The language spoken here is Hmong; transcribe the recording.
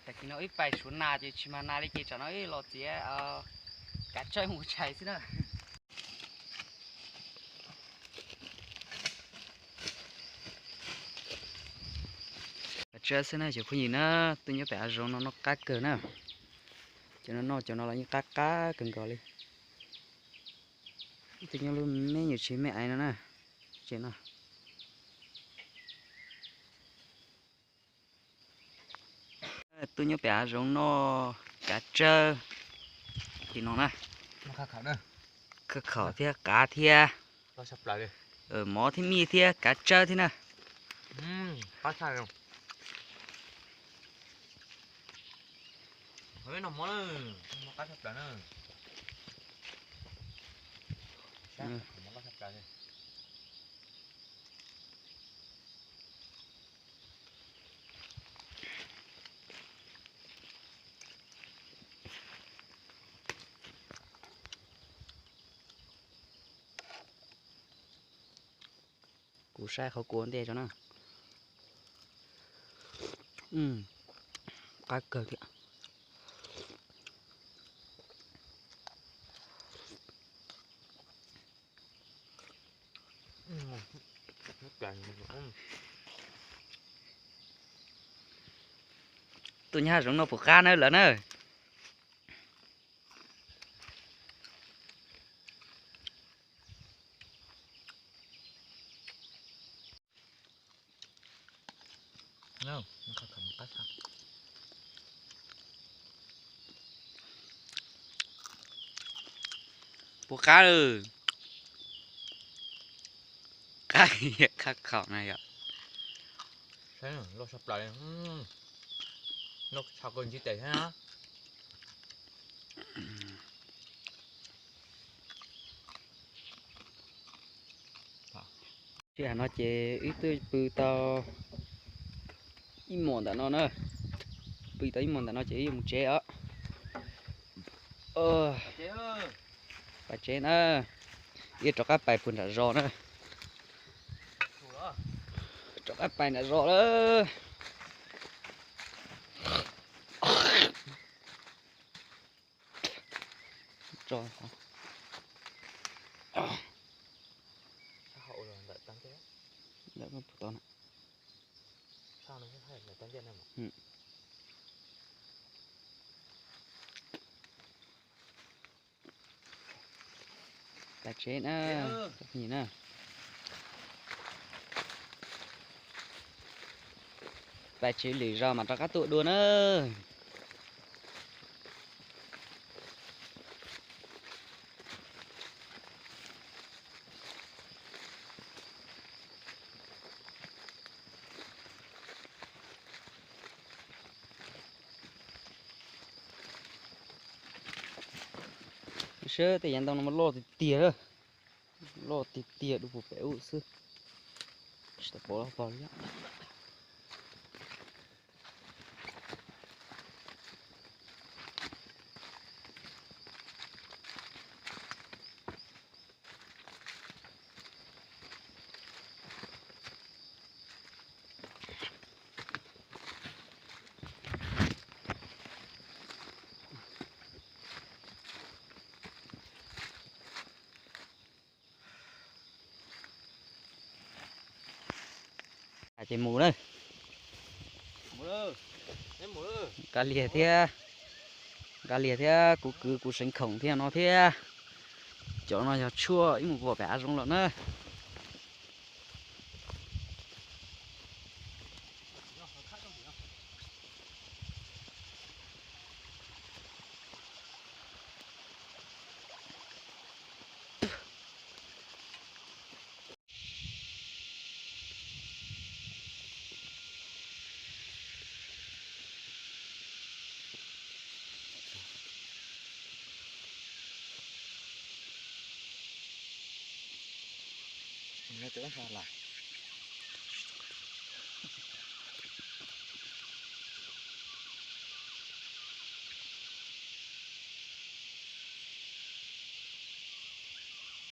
Tam sim no wb pais suav nas ces tsis mag nas li ces tsam no wb los txiav kav tsawb mus tshais xwb na. Kav tsawb xwb na cov phooj ywg na, tuaj nyob pem hav zoov no noj qab kawg na. Cov no noj cov no los yeej qab qab kawg nkaus li. Ib tug nyob lub me nyuam tsis me aiv no na. Tsev no. Tuaj nyob pem hav zoov noj kav tsawb. Tim no na. Khawb khaum thiab qav thiab. Mov thiab mij thiab kav tsawb thiab na. Kuv saib qhov kua ntej tso na. Qab kawg thiab. Tuaj nyob hav zoov noj puas qab na lawm na. Puas qab lawm? Qab, qab khaum na yom. Loj tshaj plaws li, noj tshaj kawg ntsib tes thiab na. Sij hawm no ces wb twb pw tau ib mos ntawm no na, pw tau ib mos ntawm no ces wb yuav mus tsev os. Pais tsev na, wb rov qab pais puag nram zos na. Rov qab pais nram zos lawm. Pais tsev na, na. Pais tsev lwm zaus mam rov qab tuaj dua na. Seb tej yav ntoo no mas loj tiag tiag, loj tiag tiag dua puag pem ub xwb. Tsis tau pom los pom li. Ces mus na. Nqa liag thiab, nqa liag thiab, kuv kwv kuv seev khoom thiab no thiab. Cov no yog tshuaj ib mus pom pem hav zoov lawm na.